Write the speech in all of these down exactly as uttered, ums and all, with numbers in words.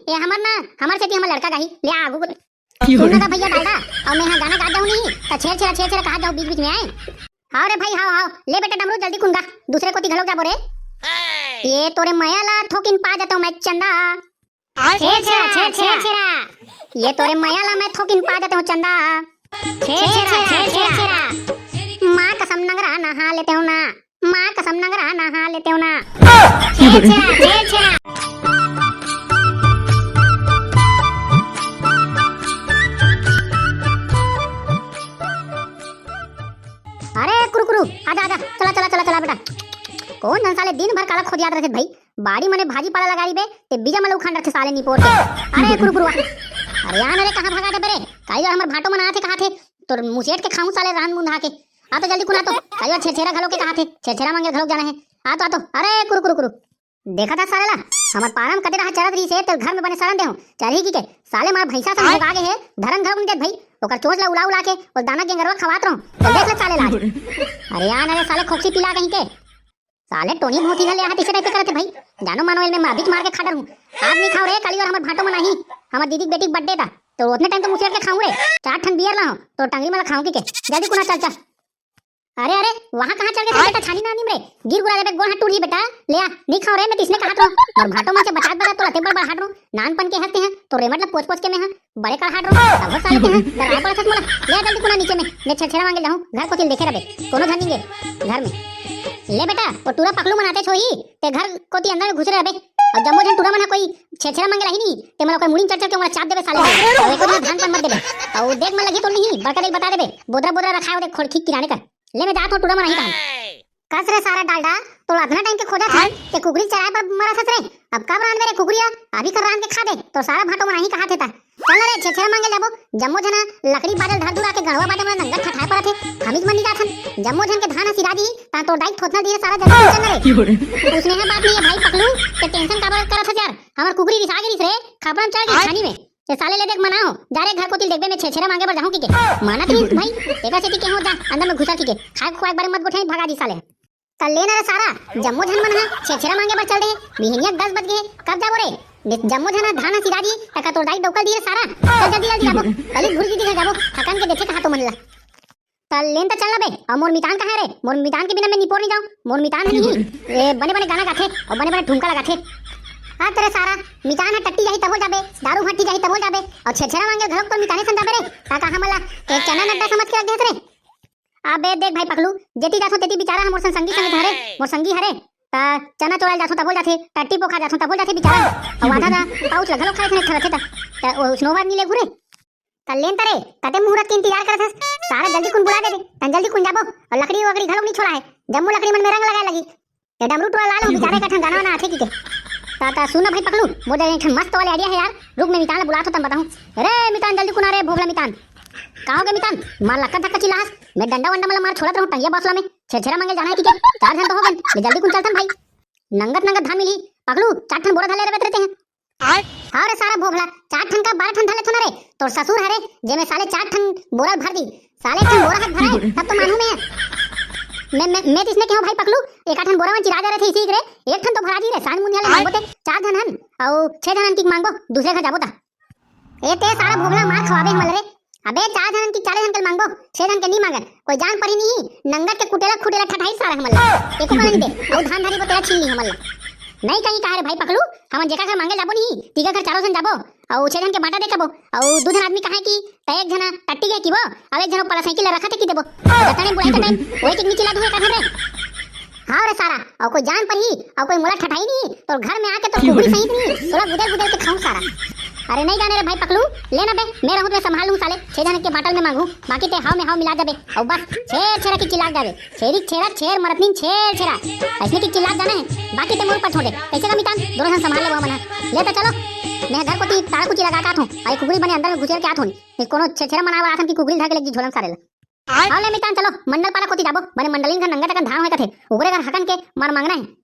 ये हमर ना, हमर सेती हमर लड़का गाही, ले आ आगू। सुन ना भैया डालडा, अउ मैं हा गाना गा जाऊं नहीं, त छेर छेरा छेर छेरा कहा जाऊं बीच बीच में आए। हाव रे भाई, हाव हाव, ले बेटा डमरू जल्दी कुन गा, दूसरे कोती घलोक जाबो रे। ये तोरे मया ला थोकिन पा जाता हूँ मैं चंदा। छेर छेरा छेर छेरा छेरा, ये तोरे मया ला मैं थोकिन पा जाता हूँ चंदा। छेर छेरा छेर छेरा, माँ कसम नंगरा नहा लेते हो ना, माँ कसम नंगरा नहा लेते हो ना। छेर छेरा छेर छेरा। अरे कुरु कुरु, आजा आजा, चला चला चला चला बेटा। कौन धन साले दिन भर काला खोदियात रथे भाई, बाड़ी मने भाजी पाला लगा रही बे, ते बीजा मन उखान रथे साले निपोर के। अरे कुरु कुरु, अरे यार अरे कहाँ भगा दे बे रे, काई हमर भाटो मन आथे कहा थे, तोर मुसेट के खाऊं साले रान मुंधा के। आ तो जल्दी कुना तो, काई छेरछेरा घलो के कहा थे, छेरछेरा मांगे घलो जाना है। आ तो आ तो, अरे कुरु कुरु कुरु। देखा था साले ला, हमर पारम कते रहा चरत रही से, तेल घर में बने सरन देहूं, चल ही की के, साले मार भैंसा सन भोगा गे हे, धरन घर उनके भाई, ओकर चोंच ला उला उला के, और दाना गेंगरवा खवात रहूं, तो देख ले साले लाज। अरे यार अरे साले खोखसी पिला कहीं के, साले टोनी भोंती घले यहाँ तीसरे टाइप के करत हे भाई। जानो मानो एल में मार, बीच मार के खा डरहूं। आज नहीं खाओ रे, काली और हमर भाटो में नहीं। हमर दीदी के बेटी के बर्थडे था, तो उतने टाइम तो मुसियत के खाऊं रे। चार ठन बियर लाओ, तो टंगरी मला खाऊं की के। जल्दी कुना चल चल। अरे अरे, वहाँ कहाँ चल गए थे बेटा छानी नानी रे? गिर गुरा देबे, गोड़ हाथ टूट जी बेटा। ले आ, नहीं खाओ रे, मैं तीसने कहा तो। और भाटो मन से बचात बचात तो लते बड़ बड़ हाट रो। नानपन के हंसते हैं, तो रेमट ला पोछ पोछ के मैं हाँ। बड़े कड़हाट रो, तब साले ते हैं, डराए पड़ा सच मोला। ले जल्दी कुना नीचे में, मैं छेरछेरा मांगे जाऊं, घर कोती ल देखे रबे, कोनो झन निंगे घर में। ले बेटा, वो टूरा पकलू मनाते छोही, ते घर कोती अंदर में घुसरे रबे। और जम्मो झन टूरा मन ह कोई छेरछेरा मांगे लाही नहीं, ते मन ओकर मुड़ी में चढ़ चढ़ के मोला चाप देबे साले। और एको झन धान पान मत देबे। और देख मन लगी तो नहीं, बड़का देख बता देबे, बोदरा बोदरा रखाए ओदे खोड़खी किराने कर। ले मैं जात हूँ टूरा मन आही तहां। कस रे सारा डालडा, तोला अतना टाइम के खोजत हन, ते कुकरी चराए बर मरत हस रे। अब कब रांधबे रे कुकरी ह? अभी कर रांध के खा दे, तो सारा भाटो मन आही कहा थे ता। चल ना रे, छेरछेरा मांगे जाबो, जम्मो झन लकड़ी बादल धर धुरा के गड़वा बादे मन नंगत ठठाए परत हे, हमीज मन नी जात हन। जम्मो झन के धान ह सिरा दिही, ता तोर दाई थोथना दिही रे सारा जल्दी चल ना रे। उसने है बात नहीं है भाई पकलू, ते टेंशन काबर करत हस यार? हमर कुकरी रिसा गे रिस रे, खपरा म चढ़ गे छानी में। ए साले ले देख मनाओ, जा रे घर कोती देखबे मैं छेरछेरा मांगे बर जाहूं की के। मानत नहीं भाई, एकर सेती के हो जा, अंदर में घुसा की के। खाए खुआए के बारे मत गोठे, भगा दी साले। त ले ना रे सारा, जम्मो झन मन ह छेरछेरा मांगे बर चल दे। बिहनिया दस बज गे, कब जाबो रे? जम्मो झन ह धान ह सिरा दी, तका तोर दाई डौकल दी रे सारा। चल जल्दी जल्दी जाबो, कली घुर दीदी घर जाबो, थकन के देखे कहा तो मन ला। त लेन त चल ना बे, अउ मोर मितान कहाँ रे? मोर मितान के बिना मैं निपोर नहीं जाऊं, मोर मितान है नहीं। ए, बने बने गाना गाथे, अउ बने बने ठुमका लगाथे। आ तेरे सारा, मितान है टट्टी जाही तबो जाबे, दारू भट्टी जाही तबो जाबे, अउ छेरछेरा मांगे घलोक तो मिताने सन जाबे रे, का कहा मला, एक चना नड्डा समझ के रख दे रे। अबे देख भाई पकलू, जेती जाथो तेती बिचारा ह मोर संग संगी संग हरे, मोर संगी हरे, त चना चोराय जाथो तबो जाथे, टट्टी पोखा जाथो तबो जाथे बिचारा, अउ आधा दा पाउच ल घलोक खाए थे, खरथे त, त ओ स्नोवर नी ले घुरे। त लेन तरे, कते मुहूर्त के इंतजार करत हस? सारा जल्दी कुन बुला दे दे, तन जल्दी कुन जाबो, अउ लकड़ी वकड़ी घलोक नी छोड़ा है, जम्मो लकड़ी मन में रंग लगाए लगी। ये डमरू टोला लाल हो बेचारे का ठन गाना वाना आथे की के। ता, ता सुन ना भाई पकलू, मोर जग एक ठन मस्त वाले आइडिया है यार, रुक मैं मितान ला बुलात हो तब बताहूं। अरे मितान जल्दी कुन आ रे भोभला मितान। का हो गे मितान? मार लक्का धक्का चिल्लाहस, मैं डंडा वंडा मला मार छोड़त रहूं टंगिया बसला में, छेरछेरा मांगे जाना है की के, चार झन तो हो गन, ले जल्दी कुन चलथन भाई। नंगत नंगत धान मिली, पकलू चार ठन बोरा धान ले रहे बेतरे ते हैं। आय? हाँ रे सारा भोभला, चार ठन का बारह ठन धर लेथो ना रे। तोर ससुर हरे, जे में साले चार ठन बोरा भर दी। साले एक ठन बोरा हाथ भराए, तब तो मानू मैं। मैं, मैं, मैं तो इसने कहूँ भाई पकलू, एक आठ ठन बोरा में चिरा जा रहे थे इसी रे, एक ठन तो भरा दी रे, सांझ मुंधिया ले मांगो ते, चार झन हन, अउ छह झन हन की मांगो, दूसरे घर जाबो ता। ए ते सारा भोभला मार खवाबे हमल रे। अबे चार झन की चालीस झन के मांगबो, छह झन के नी मांगन। कोई जान परी नी, नंगत के कुटेला खुटेला ठठाई सारा हमन ला। एको कला नी दे, अउ धान धारी बोतेला छीन ली हमन ला। नहीं कहीं कहा रे भाई पकलू, हमन जेका घर मांगे जाबो नी, तीका घर चारों झन जाबो, अउ छह झन के बांटा दे कबो, अउ दू झन आदमी कहा कि तय एक झन टट्टी के किबो, अउ एक झन पला साइकिल ला रखा थे की देबो। जतने बुलाई तो टाइम, वही टिकनी चिल्ला दूंगा एक घर रे। हाँ रे सारा, अउ कोई जान परी, अउ कोई मोला ठठाई नी, तोर घर में आके तोर कुकरी सहित नी, तोला गुदेल गुदेल के खाऊं सारा। अरे नहीं जाने रे भाई पकलू, ले ना बे, मैं रहूं तो मैं संभाल लूं साले, छह झन के बाटल में मांगू, बाकी ते हाव में हाव मिला जाबे, अउ बस, छेर छेरा की चिल्ला जाबे, छेरी छेरा, छेर मरतनीन, छेर छेरा, ऐसने की चिल्ला जाना है, बाकी ते मोर पर छोड़ दे, कैसे का मितान, दोनों झन संभाल लेबो हमन ह। ले तो चलो, मैं घर कोती तारा कुची लगा के आत हूं, अउ कुकरी बने अंदर में घुसेर के आत हूं, कोनो छेरछेरा मनाए वाला आथन की कुकरी धर के लेगी झोलन सारे ला। आय? हाँ ले मितान चलो, मंडल पारा कोती जाबो, बने मंडलिन घर नंगा तकन धान होय कथे, उगरे घर हकन के मार मांगना है।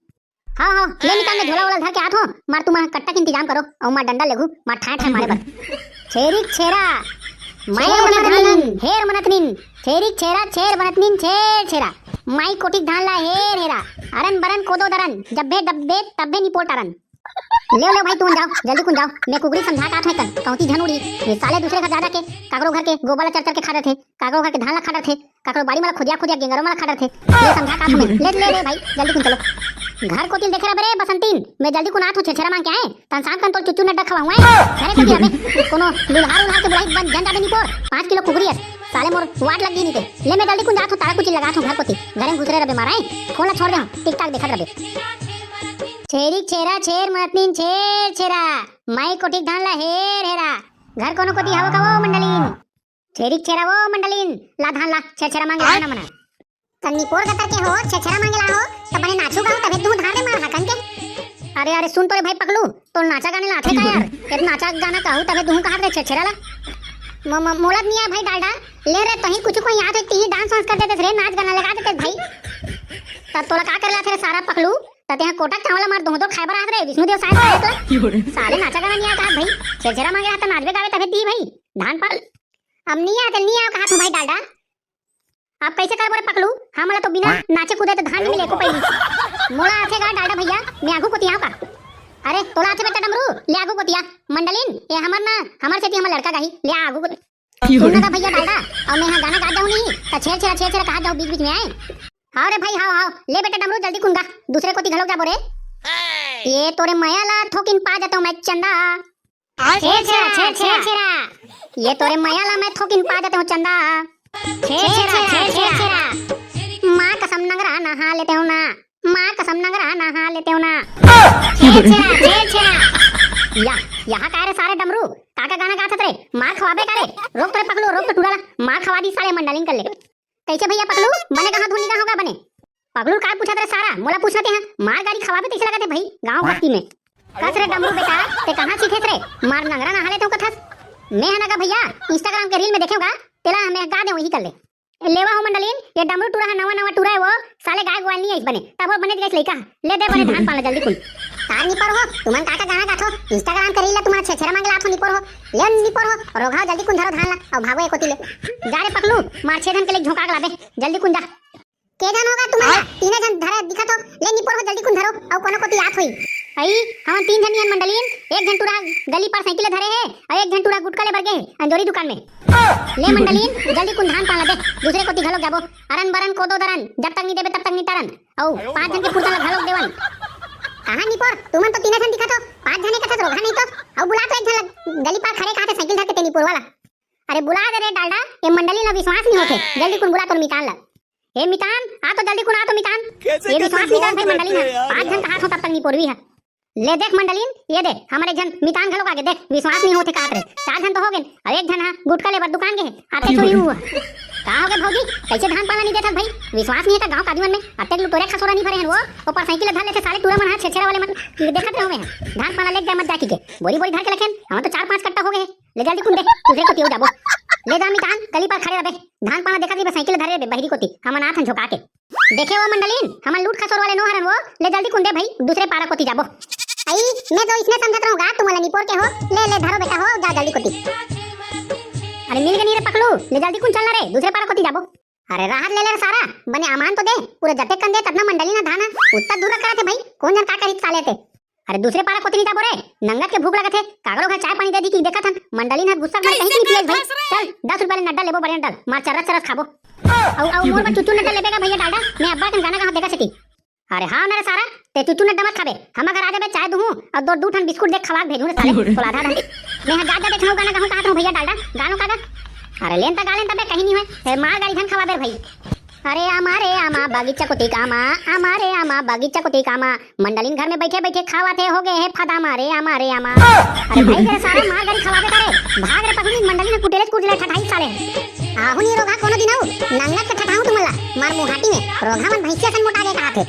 हाँ हाँ, ले मितान मैं झोला वोला धर के आत हो, मार तुमा कट्टा के इंतजाम करो, अउ मार डंडा लेगू, मार ठाए ठाए मारे बर। छेरी छेरा, माई छेर मरतनिन, मरतनिन। हेर मनतनिन, छेरी छेरा, छेर मनतनिन, छेर छेरा, माई कोठिक धान ला हेर हेरा, अरन बरन कोदो दरन, जब्बे डब्बे तब्बे निपोटारन। लेव, लेव भाई, तुमन जाव, जल्दी कुन जाव। मैं कुकरी समझा के आत हँव कन, कहूँ ती झन उड़ही। ये साले दूसरे घर जा जाके, काकरो घर के गोबर ला चर चर के खा डरथे, काकरो घर के धान ला खा डरथे, काकरो बाड़ी मन ला खोदिया खोदिया गेंगरो मन ला खा डरथे। ले समझा के आत हँव मैं। ले, ले, ले भाई, जल्दी कुन चलो। घर कोती ल देखे रह बे रे बसंतीन, मैं जल्दी कुन आत हँव, छेरछेरा मांग के आए, तहन शाम कन तोर चुच्चू नड्डा खवाहूँ आए। घरे कोती रह बे, कोनो दुल्हा उल्हा के बुलाई बन जन जाबे निपोर, पाँच किलो कुकरी अस। साले मोर वाट लग गे नी ते। ले मैं जल्दी कुन जात हँव, तारा कुची लगात हँव घर कोती। घरे में घुसरे रह बे मारा, फोन ला छोड़ दे हँव, TikTok देखत रह बे। छेरी छेरा छेर मरतनीन छेरछेरा, माई कोठी के धान ला हेर हेरा। घर कोनो कोती हव का वो मंडलीन? छेरी छेरा वो मंडलीन, ला धान ला, छेरछेरा मांगे धान मना। त निपोर गतर के हो, छेरछेरा मांगे ला हो, त बने नाचू गाहू तभे दूहूँ धान रे मार हकन के। अरे, अरे, सुन तो रे भाई पकलू, तोर नाचा गाने ला आथे का यार? ये तो नाचा गाना कहू तभे दूहूँ कहात रे छेरछेरा ला। म-, म-, मोला त नी आय भाई डालडा, ले रे तहीं कुछु कोई आत होय तिहीं dance वांस कर देते रे, नाच गाना लगा देते भाई। त तोला का करे ला आथे रे सारा पकलू? त तेहा कोटा चावल मार दोहूँ तो खाए बर आत रे, विष्णु देव साय खाए तो। साले नाचा गाना नी आय कहात भाई, छेरछेरा मांगे रहा त नाचबे गावे तभे दी भाई, धान पान। अब नी आय त नी आय कहात हँव भाई डालडा। अब कइसे करबो रे पकलू? हमला तो बिना नाचे कूदे तो धान नी मिले एको पैली। मोला आथे गा डालडा भैया, मैं आगू कोती आँव का? अरे तोला आथे बेटा डमरू, ले आगू कोती आ। मंडलीन, ये हमर ना, हमर सेती हमर लड़का गाही, ले आ आगू कोती। सुन ना गा भैया डालडा, अउ मैं हा गाना गा जाहूँ नी, त छेरछेरा छेरछेरा कहात जाहूँ बीच बीच में आए। हव रे भाई, हव, हव, ले बेटा डमरू जल्दी कुन गा, दूसरे कोती घलोक जाबो रे। ये तोरे मया ला थोकिन पा जाथँव मैं चंदा। छेरछेरा, छेरछेरा। ये तोरे मया ला मैं थोकिन पा जाथँव चंदा। छेरछेरा, छेरछेरा। माँ कसम नंगरा नहा लेतेंव ना। माँ कसम नंगरा नहा लेतेंव ना। छेरछेरा, छेरछेरा। या, यहाँ का रे सारे डमरू? का का गाना गाथस रे? मार खवाबे का रे? रोक तो रे पकलू, रोक तो टूरा ला। मार खवा दी साले मंडलीन कर ले। कइसे भैया पकलू? बने कहाँ धुन निकाल होगा बने? पगलू काय पूछत रे सारा, मोला पूछना तेहा, मार गारी खवाबे तइसे लगत हे भई, गाँव भक्ति में। कस रे डमरू बेटा, ते कहाँ सीखेस रे? मार नंगरा नहा लेतेंव कथस। मैं ह ना गा भैया, Instagram के reel में देखेंव गा, तेला मैं गा देंव वही कर ले। लेवा हो मंडलीन, ये डमरू टूरा ह नवा नवा टूरा हे वो, साले गाय ग्वाल नी आइस बने, तब वो बने गइस लइका। ले दे बने धान पान ला जल्दी कुन। तार निपोर हो, तुमन का का गाना गाथो, Instagram के reel ला तुमन छेरछेरा मांगे ला आथो निपोर हो, ले निपोर हो, रोघा जल्दी कुन धरो धान ला, अउ भागो ए कोती ले। जा रे पकलू, मार छे झन के ले झोंका के लाबे, जल्दी कुन जा। के झन होगा तुमन ला? तीने झन धरे दिखत हो। ले निपोर हो जल्दी कुन धरो, अउ कोनो कोती आत होई। अई, हमन तीन झन नियन मंडलीन, एक झन टूरा गली पार साइकिल धरे हे, अउ एक झन टूरा गुटका ले बर गे हे, अंजोरी दुकान में। ले मंडलीन, जल्दी कुन धान पान ला दे, दूसरे कोती घलोक जाबो। अरन बरन कोदो दरन, जब तक नी देबे तब तक नी तरन। अउ पांच झन के पुरता ला घलोक देवन। कहाँ निपोर, तुमन तो तीने झन दिखत हो, पांच झन एकठा रोघा नहीं तो। अउ बुला तो एक झन ला, गली पार खड़े कहाँ थे साइकिल धर के ते निपोर वाला। अरे बुला दे रे डालडा, ये मंडलीन ला विश्वास नहीं होथे। जल्दी कुन बुला तोर मितान ला। ए मितान, आ तो जल्दी कुन आ तो मितान। ये विश्वास नहीं करत भाई मंडलीन ला। पांच झन कहात हो तब तक निपोरवी है। ले देख मंडलीन, ये दे, हमर एक झन मितान घलोक आगे देख, विश्वास नहीं होथे काहत रे। चार झन तो हो गेन, अउ एक झन हा गुटका लेबर दुकान गे हे, आते चोरी हुआ। का हो गे भौजी, कइसे धान पान नी देथस भाई? विश्वास नहीं हे त गाँव कादमी मन में, अतेक लुटोरे खसोरा नहीं भरे हन वो, ऊपर साइकिल धर लेथे साले टूरा मन हा, छेरछेरा वाले मन, कि देखत रहो मैं, धान पान लेके जा मत जा कि के, बोरी बोरी धर के लेखेन, हमर तो चार पांच कट्टा हो गे हे। ले जल्दी कुन दे, दूसरे कोती अउ जाबो। ले जा मितान, गली पार खड़े रबे, धान पान देखत रहिबे, साइकिल धरे रबे, बहिरी कोती, हमन आथन झोंका के। देखे वो मंडलीन, हमन लूट खसोर वाले नो हरन वो, ले जल्दी कुन दे भाई, दूसरे पारा कोती जाबो। अई, मैं तो इसने समझत रहूं गा, तुमन ला निपोर के हो, ले, ले, धरो बेटा हो, जा जल्दी कोती। अरे मिल गे नी रे पकलू, ले जल्दी कुन चल ना रे, दूसरे पारा कोती जाबो। अरे राहत ले ले रे सारा, बने अमान तो दे, पूरा जतेक कन दे, ततना मंडलीन हा धान हा, उत्ता दूर रखा थे भाई, कोन जन का करी साले ते। अरे दूसरे पारा कोती नी जाबो रे, नंगत के भूख लगत हे, काकरो घर चाय पानी दे दी कि देखत हन, मंडलीन हा गुस्सा में कहीं नहीं पियस भाई। चल, दस रुपया ले नड्डा लेबो, बड़े नड्डा, मार चरस चरस खाबो। अउ, अउ मोर बर चुचू नड्डा लेबे गा भैया डालडा, मैं अब्बा कन गाना गाहूं देखा सेती। अरे हाँ ना रे सारा, ते चुचू नड्डा मत खाबे, हमर घर आ जाबे चाय दुहूं, अउ दो, दू ठन बिस्कुट दे खवा के भेजूं रे साले, तोला आधा आधा। मैं हा जा जा देखा हूं गाना गाहूं कहात रहूं भैया डालडा, गा लो का गा। अरे लेन त गा लेन तबे कहीं नहीं होय, ए, मार गारी झन खवाबे रे भाई। अरे आमा रे आमा बगीचा कोती कामा, आमा रे आमा बगीचा कोती कामा, मंडलीन घर में बैठे बैठे खावा थे हो गे हे फदामा रे आमा रे आमा। अरे भाई रे सारा मार गारी खवाबे का रे, भाग रे पगली, मंडलीन हा कुटेलेच कुटेले ठठाई साले। आहू नी रोघा कोनो दिन अउ, नंगत के ठठाऊं तुमन ला, मार मुहाटी में, रोघा मन भैंसिया सन मोटा गे कहाथे।